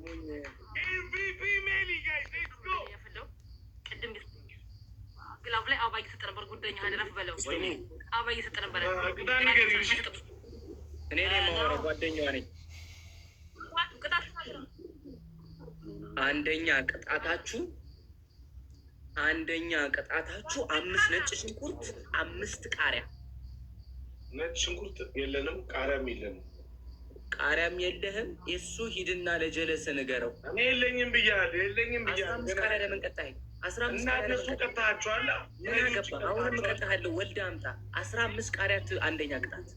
ስሙኝ። MVP ሜሊ guys, let's go. ያፈለው ቅድም glove ላይ አበባ እየሰጠ ነበር። ጉደኛ ረፍ በለው፣ አበባ እየሰጠ ነበረ። ቅጣት ንገሪው፣ እሺ። እኔ ነኝ የማወራው፣ ጓደኛዋ ነኝ። ቅጣት። አንደኛ ቅጣታችሁ አምስት ነጭ ሽንኩርት፣ አምስት ቃሪያ። ነጭ ሽንኩርት የለንም፣ ቃሪያም የለንም። ቃሪያም የለህም። የእሱ ሂድና ለጀለስ ንገረው። እኔ የለኝም ብያለሁ፣ የለኝም 15 ብያለሁ። ቃሪያ ለምን ቀጣኸኝ? 15 እና ቃሪያ እነሱ ለምን ቀጣኸኝ? ቀጣቸዋላ። ምን አገባ? አሁንም እቀጣሃለሁ። ወልደህ አምጣ። 15 ቃሪያ አንደኛ ቅጣት።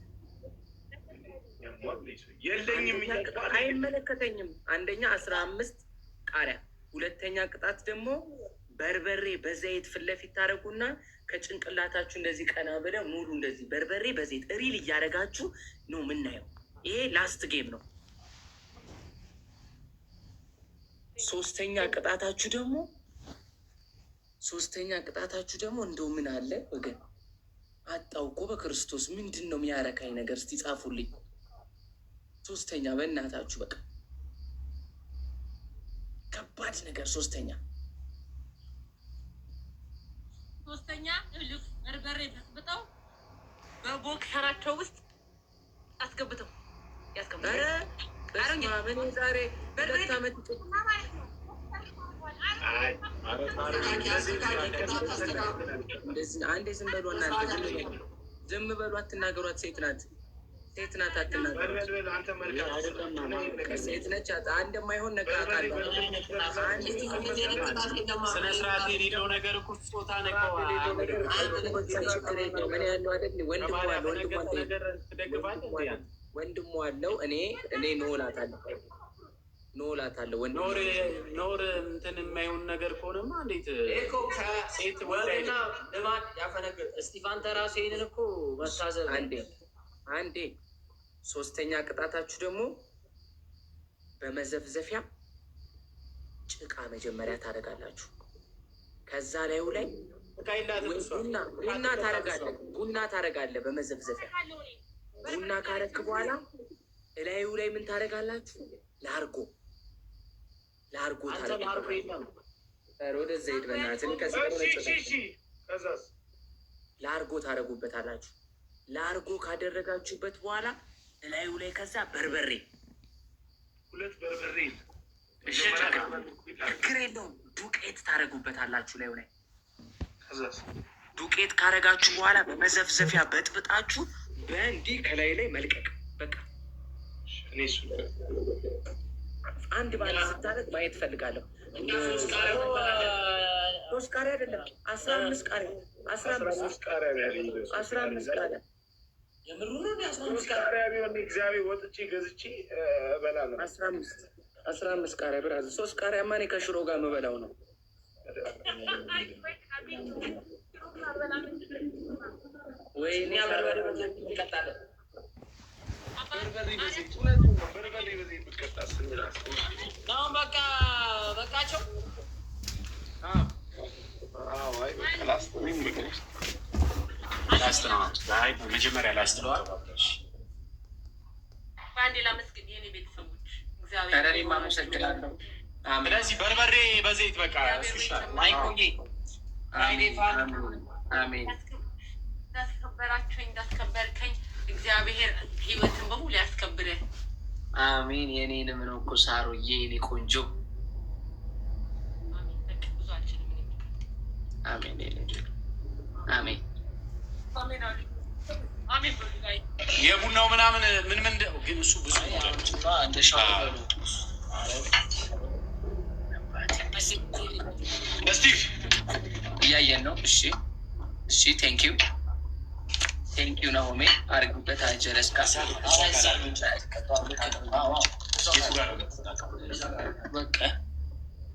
የለኝም አንደኛ እያልኩ ቅጣት አይመለከተኝም። አንደኛ 15 ቃሪያ፣ ሁለተኛ ቅጣት ደግሞ በርበሬ በዘይት ፊት ለፊት ታደርጉና ከጭንቅላታችሁ እንደዚህ ቀና ብለ ሙሉ እንደዚህ በርበሬ በዘይት real እያደረጋችሁ ነው የምናየው። ይሄ last game ነው። ሶስተኛ ቅጣታችሁ ደግሞ እንደው ምን አለ ወገን፣ አጣው እኮ በክርስቶስ፣ ምንድን ነው የሚያረካኝ ነገር? እስቲ ጻፉልኝ። ሶስተኛ በእናታችሁ በቃ ከባድ ነገር ሶስተኛ። ሶስተኛ እልፍ በርበሬ በጥብጠው በቦክሰራቸው ውስጥ አስገብተው ያስገብተው። ኧረ በስመ አብ፣ እኔ ዛሬ 2 ዓመት እንደዚህ አንዴ ዝም በሉ እናንተ፣ ዝም በሉ፣ ዝም በሉ፣ አትናገሯት። ሴት ናት፣ ሴት ናት፣ አትናገሯት። ሴት ነች። አንድ የማይሆን ነገር አውቃለሁ። ስነ ስርዓት የሌለው ነገር እኮ ጾታ ነቀው። ችግር የለውም። እኔ ያለው አይደል ወንድሟ አለ፣ ወንድሟ ነገር ትደግፋለህ እንዴ አንተ? ወንድሟ አለው። እኔ no እላታለሁ፣ no እላታለሁ። ወንድሟ ኖር ኖር እንትን የማይሆን ነገር ከሆነማ እንዴት እኮ ሴት ወንድ ከወግና አይደለም። ልማድ ያፈነግጥ እስጢፋን ተራሱ ይህንን እኮ መታዘብ። አንዴ አንዴ። ሶስተኛ ቅጣታችሁ ደግሞ በመዘፍዘፊያ ጭቃ መጀመሪያ ታደርጋላችሁ። ከዛ ላዩ ላይ ዕቃ የላትም እሷ። ቡና ታደርጋለህ፣ ቡና ታደርጋለህ። በመዘፍዘፊያ ቡና ካረክ በኋላ እላዩ ላይ ምን ታደርጋላችሁ? ላርጎ ላርጎ አንተ ላርጎ ታደርጋለህ። የለም። ኧረ ወደዛ ሂድ በእናትህ። እኔ ከዚህ እሺ፣ ከዛስ? ላርጎ ታደርጉበታላችሁ። ላርጎ ካደረጋችሁበት በኋላ እላዩ ላይ ከዛ በርበሬ። ሁለት በርበሬ። ችግር የለውም። ዱቄት ታደርጉበታላችሁ ላዩ ላይ። ከዛስ? ዱቄት ካረጋችሁ በኋላ በመዘፍዘፊያ በጥብጣችሁ በእንዲህ ከላይ ላይ መልቀቅ በቃ። እኔ እሱ አንድ ባለ ስታደርግ ማየት ፈልጋለሁ። ሶስት ቃሪያ አይደለም፣ 15 ቃሪያ፣ አስራ አስራ አምስት አምስት ቃሪያ ነው ያለኝ። 15 ቃሪያ። የምሩ ነው። 15 ሶስት ቃሪያ። ቃሪያ ቢሆን እግዚአብሔር ወጥቼ ገዝቼ እበላ ነበር። 15፣ 15 ቃሪያ brother። ሶስት ቃሪያማ እኔ ከሽሮ ጋር የምበላው ነው። ወይኔ! እኛ በርበሬ በዘይት እንቀጣለን። በርበሬ በዘይት፣ እውነቱን ነው። በርበሬ በዘይት ብትቀጣስ እንላስ? አሁን በቃ በቃቸው። አዎ፣ አይ በቃ last፣ እኔም በቃ። Last ነው። አይ መጀመሪያ last ነው። በአንዴ ላመስግን የኔ ቤተሰቦች። ኧረ እግዚአብሔር እኔም አመሰግናለሁ። አሜን። ስለዚህ በርበሬ በዘይት በቃ እሱ ይሻላል። ማይኮዬ አሜን፣ አሜን። እንዳስከበራችሁኝ፣ እንዳስከበርከኝ እግዚአብሔር ህይወትን በሙሉ ያስከብርህ። አሜን። የኔንም ነው እኮ ሳሮዬ፣ የኔ ቆንጆ። አሜን። በቃ ብዙ አልችልም እኔ። አሜን፣ የኔ አሜን። አሜን አሉ። አሜን በሉ guys። የቡናው ምናምን ምን ምን ግን እሱ ብዙ ነው። እንደ ሻወር በሉ። ስቲቭ። እያየን ነው። እሺ፣ thank you, thank you ናሆሜ፣ አርግበት አጀለስ። የቱ ጋር ነው? በቃ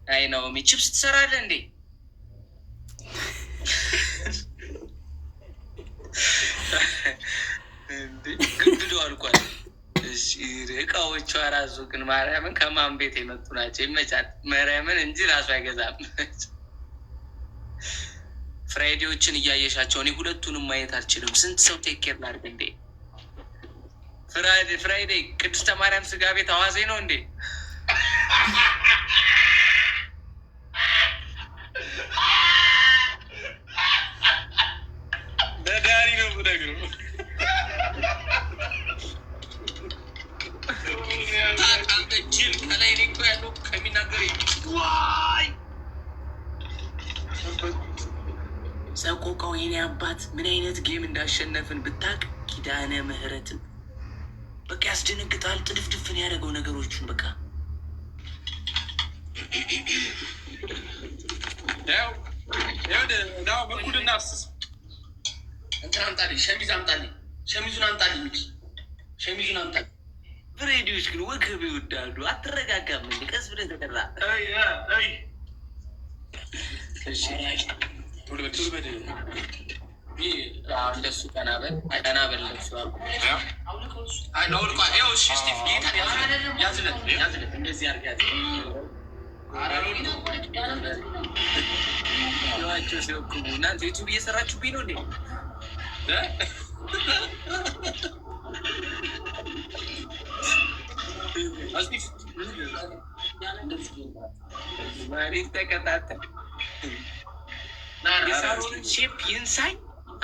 አይ ናሆሜ፣ ቺፕስ ትሰራለህ እንዴ? እንዴ ግብዶ አልኳል። እሺ እቃዎቿ ራሱ ግን ማርያምን ከማን ቤት የመጡ ናቸው? ይመቻት ማርያምን እንጂ ራሱ አይገዛም። Friday ዎችን እያየሻቸው እኔ ሁለቱንም ማየት አልችልም። ስንት ሰው take care ላድርግ እንዴ? Friday ቅድስተ ማርያም ስጋ ቤት አዋዜ ነው እንዴ? የሚናገር ዋይ ሰቆቃው የኔ አባት ምን አይነት game እንዳሸነፍን ብታቅ። ኪዳነ ምህረትን በቃ ያስደነግጣል። ጥድፍድፍን ያደረገው ነገሮቹን በቃ። ያው ያው ዳው በኩል እናፍስስ። እንትን አምጣልኝ፣ ሸሚዝ አምጣልኝ፣ ሸሚዙን አምጣልኝ፣ ሚኪ ሸሚዙን አምጣልኝ። ብሬዲዎች ግን ወገብ ይወዳሉ። አትረጋጋም እንዴ? ቀስ ብለህ ተቀራ። አይ አይ። እሺ። ቶሎ በል ቶሎ በል። እንደሱ ቀና በል ቀና በል ለብሱ። አይ ነው ልቋ ያው እሺ ስቲቭ ጌታ ያዝለት ያዝለት ያዝለት። እንደዚህ አድርጋት ዋቸው ሲወክቡ እናንተ ዩቱብ እየሰራችሁብኝ ነው እንዴ? ስቲቭ። መሬት ተቀጣጠል። የሳሮንን shape ይንሳኝ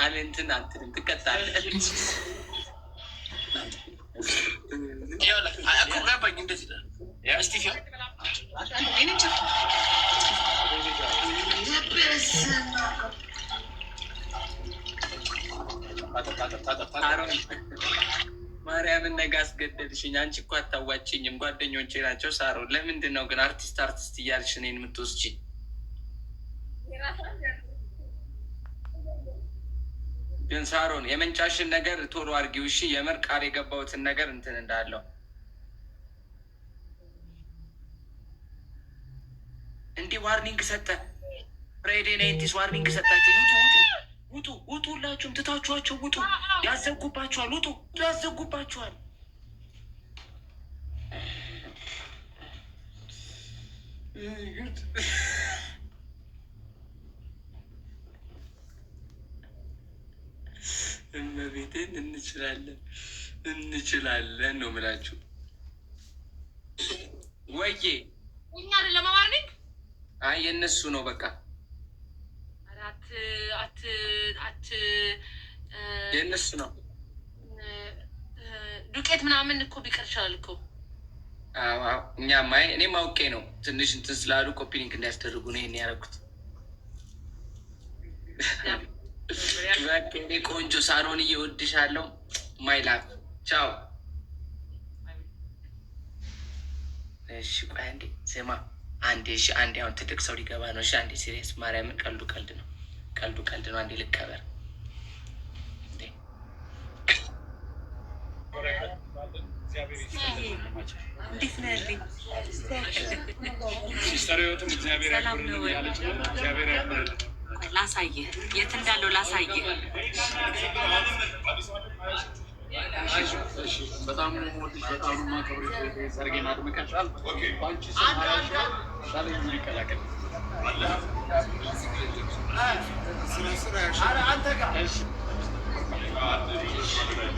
አለ እንትን አትልም፣ ትቀጣለህ። እኮ ገባኝ። እንደዚህ ስቲቭ ያው ታጠብ ታጠብ ታጠብ። ሳሮን ማርያምን ነገ አስገደልሽኝ። አንቺ እኮ አታዋጭኝም፣ ጓደኞቼ ናቸው። ሳሮን ለምንድን ነው ግን አርቲስት አርቲስት እያልሽ እኔን የምትወስጂኝ? ግን ሳሮን የመንጫሽን ነገር ቶሎ አድርጊው እሺ። የምር ቃል የገባሁትን ነገር እንትን እንዳለው እንዲህ warning ሰጠ። ፍሬዴ ናይንቲስ warning ሰጣቸው። ውጡ ውጡ ውጡ ውጡ! ሁላችሁም ትታችኋቸው ውጡ። ያዘጉባችኋል። ውጡ፣ ያዘጉባችኋል። እመቤቴን እንችላለን እንችላለን ነው የምላችሁ። ወዬ። እኛ አይደለም warning። አይ የእነሱ ነው በቃ። ኧረ አት አት አት የእነሱ ነው። ዱቄት ምናምን እኮ ቢቀር ይሻላል እኮ። አዎ፣ እኛም አይ እኔም አውቄ ነው ትንሽ እንትን ስላሉ copy link እንዲያስደርጉ ነው ይሄን ያደረኩት። በቃ እኔ ቆንጆ ሳሮን እወድሻለሁ። My love፣ ቻው። እሺ ቆይ አንዴ ስማ፣ አንዴ እሺ፣ አንዴ አሁን ትልቅ ሰው ሊገባ ነው። እሺ አንዴ serious ማርያምን፣ ቀልዱ ቀልድ ነው፣ ቀልዱ ቀልድ ነው። አንዴ ልቀበር እንዴ። እንዴት ነው ያለኝ? Sister ህይወትም እግዚአብሔር ሰላም ነው ያክብርልን ወይ? እያለች ነው። እግዚአብሔር ያክብርልን። ቆይ ላሳየህ፣ የት እንዳለው ላሳየህ። እሺ፣ በጣም ነው የምወድሽ፣ በጣም ነው የማከብርሽ። ሰርጌን አድምቀሻል። በአንቺ ስም 20,000 challenge ይቀላቀል። እሺ።